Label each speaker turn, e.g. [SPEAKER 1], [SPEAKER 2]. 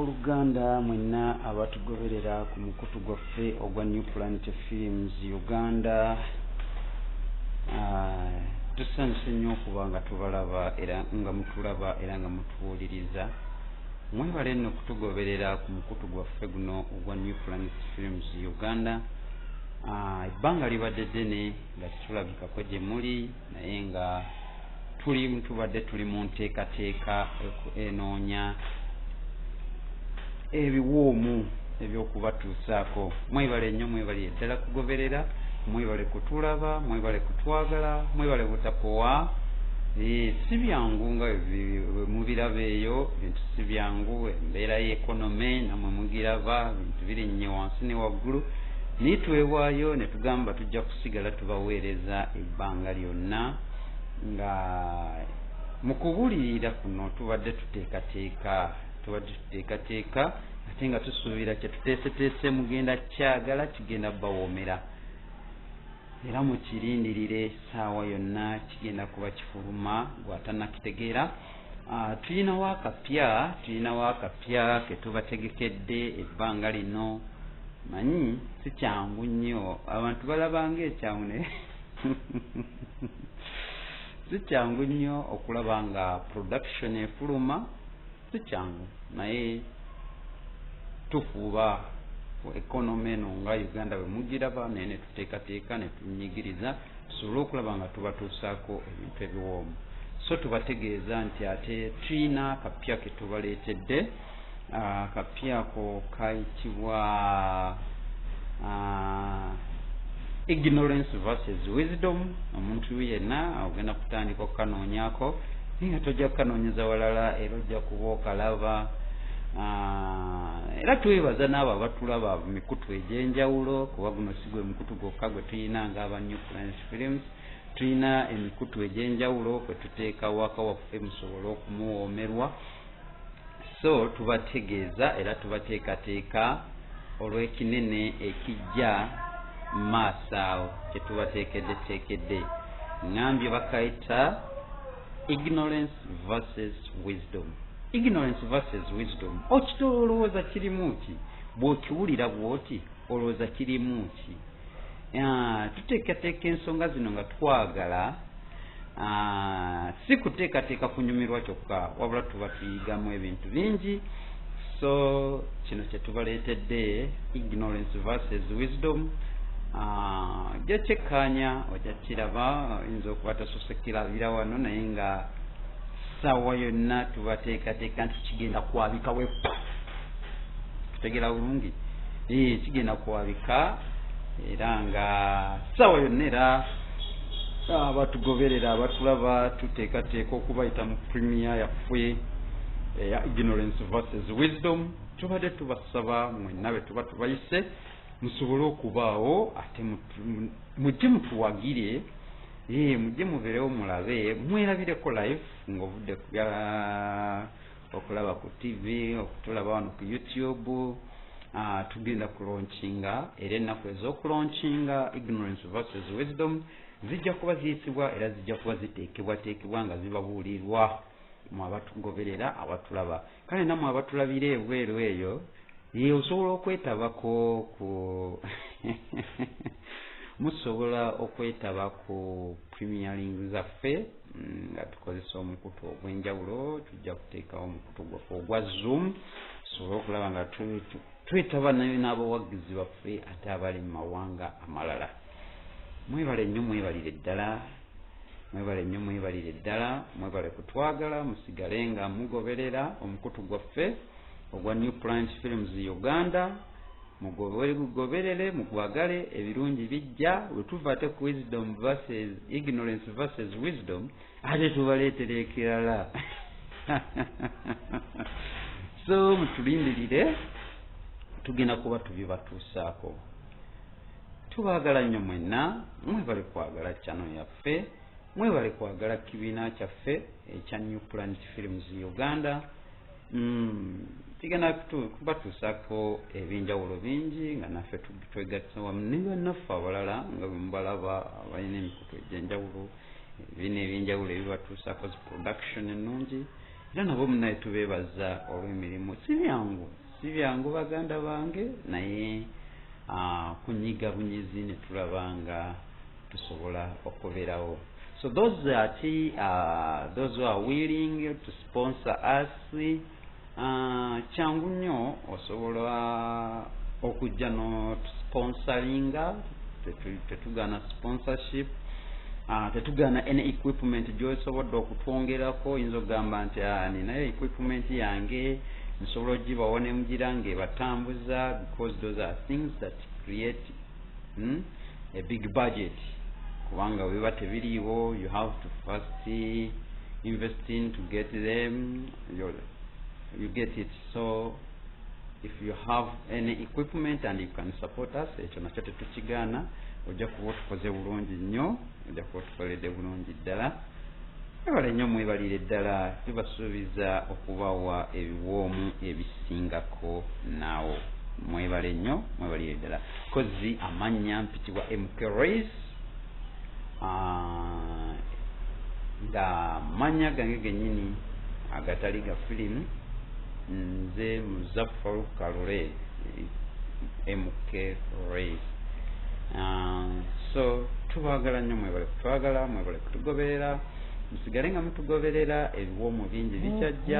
[SPEAKER 1] Abooluganda mwenna abatugoberera ku mukutu gwaffe ogwa New Planet Films Uganda, tusanyuse nnyo okuba nga tubalaba era nga mutulaba era nga mutuwuliriza. Mwebale nno kutugoberera ku mukutu gwaffe guno ogwa New Planet Films Uganda. Ebbanga libadde ddene nga tetulabikako gye muli, naye nga tuli tubadde tuli mu nteekateeka enoonya ebiwoomu eby'okubatuusaako. Mwebale nnyo, mwebalire ddala kugoberera, mwebale kutulaba, mwebale kutwagala, mwebale butapowa. Si byangu nga bwe mubiraba eyo, ebintu si byangu, embeera y'economy nammwe mugiraba, ebintu birinnye wansi ne waggulu, naye twewaayo ne tugamba tujja kusigala tubaweereza ebbanga lyonna. Nga mu kubulirira kuno tubadde tuteekateeka ate nga tusuubira kye tuteeseteese mugenda kyagala, kigenda bawoomera, era mukirindirire essaawa yonna kigenda kuba kifuluma gw'atannakitegeera. Tulinawo akapya ke tubategekedde ebbanga lino. Manyi si kyangu nnyo, abantu balabanga ekyangu, naye si kyangu nnyo okulaba nga production efuluma, si kyangu, naye tufuuba. Economy eno nga Uganda bwe mugiraba, naye ne tuteekateeka ne tunyigiriza tusobole okulaba nga tubatuusaako ebintu ebiwoomu. So tubategeeza nti ate tulina akapya ke tubaleetedde. Akapya ako kayitibwa Ignorance versus Wisdom. Omuntu yenna ogenda kutandika okukanoonyaako, naye nga tojja kukanoonyeza walala, era ojja kuba okalaba. Era twebaza n'abo abatulaba mu mikutu egy'enjawulo, kuba guno si gwe mukutu gwokka gwe tulina ng'aba New Planet Films. Tulina emikutu egy'enjawulo kwe tuteeka waka waffe musobole okumuwoomerwa. So tubategeeza era tubateekateeka olw'ekinene ekijja mu maaso awo kye tubateekeddeteekedde. Ŋŋambye bakayita Ignorance versus Wisdom. Ignorance versus Wisdom, okito olowooza kirimu ki? Bw'okiwulira bw'oti olowooza kirimu ki? Tuteekateeka ensonga zino nga twagala si kuteekateeka kunyumirwa kyokka, wabula tuba tuyigamu ebintu bingi. So kino kye tubaleetedde, Ignorance versus Wisdom. Ojja kyekkaanya, ojja kiraba. Oyinza okuba tosoose kirabira wano, naye nga ssaawa yonna tubateekateeka nti kigenda kwabika. Wepa tutegeera bulungi, kigenda kwabika, era nga ssaawa yonna era abatugoberera, abatulaba, tuteekateeka okubayita mu premiere yaffe eya Ignorance versus Wisdom. Tubadde tubasaba mwenna bwe tuba tubayise musobole okubaawo, ate mujje mutuwagire, mujje mubeerewo mulabe, mwerabireko live ng'ovudde ku bya okulaba ku TV, okutulaba wano ku YouTube. Tugenda kulaunchinga, era ennaku ez'okulaunchinga Ignorance versus Wisdom zijja kuba ziyisibwa era zijja kuba ziteekebwateekebwa nga zibabuulirwa mu abatugoberera, abatulaba. Kale nammwe abatulabira ebweru eyo, ye osobola okwetabako ku musobola okwetaba ku premiering zaffe nga tukozesa omukutu ogw'enjawulo. Tujja kuteekawo omukutu gwaffe ogwa Zoom tusobole okulaba nga twetaba n'abawagizi baffe ate abali mu mawanga amalala. Mwebale nnyo, mwebalire ddala, mwebale nnyo, mwebalire ddala, mwebale kutwagala. Musigale nga mugoberera omukutu gwaffe ogwa New Planet Films Uganda. Mugoberere, mugwagale, ebirungi bijja. Bwe tuva ate ku wisdom versus ignorance versus wisdom, ate tubaleetera ekirala. So mutulindirire, tugenda kuba tubibatuusaako. Tubaagala nnyo mwenna. Mwebale kwagala channel yaffe, mwebale kwagala kibiina kyaffe ekya New Planet Films Uganda. Kigenda kubatuusaako ebyenjawulo bingi nga naffe twegatta wamu ne bannaffe abalala nga bwe mubalaba abalina emikutu egy'enjawulo, ebibiina ebyenjawulo ebibatuusaako zi production ennungi. Era nabo munaye tubeebaza olw'emirimu. Si byangu, si byangu baganda bange, naye kunyiga bunyizi ne tulaba nga tusobola okubeerawo. So those who are willing to sponsor us, kyangu nnyo, osobola okujja notusponsoringa. Tetugaana sponsorship, tetugaana any equipment gyosobodde okutwongerako. Oyinza okugamba nti, "Ninayo equipment yange, nsobola ogibawa nemugira ngaebatambuza," because those are things that create a big budget, kubanga bweba tebiriiwo, you have to first invest in to get them. You get it? So if you have any equipment and you can support us, ekyo nakyo tetukigaana. Ojja kuba otukoze bulungi nnyo, ojja kuba otukoledde bulungi ddala. Mwebale nnyo, mwebalire ddala. Tubasuubiza okubawa ebiwoomu ebisingako naawo. Mwebale nnyo, mwebalire ddala. Kozi amannya mpitibwa MK Race, nga mannya gange gennyini agatali ga firimu nze Muzaffaru Kalule, MK Race. So tubaagala nnyo, mwebale kutwagala, mwebale kutugoberera, musigale nga mutugoberera. Ebiwoomu bingi bikyajja.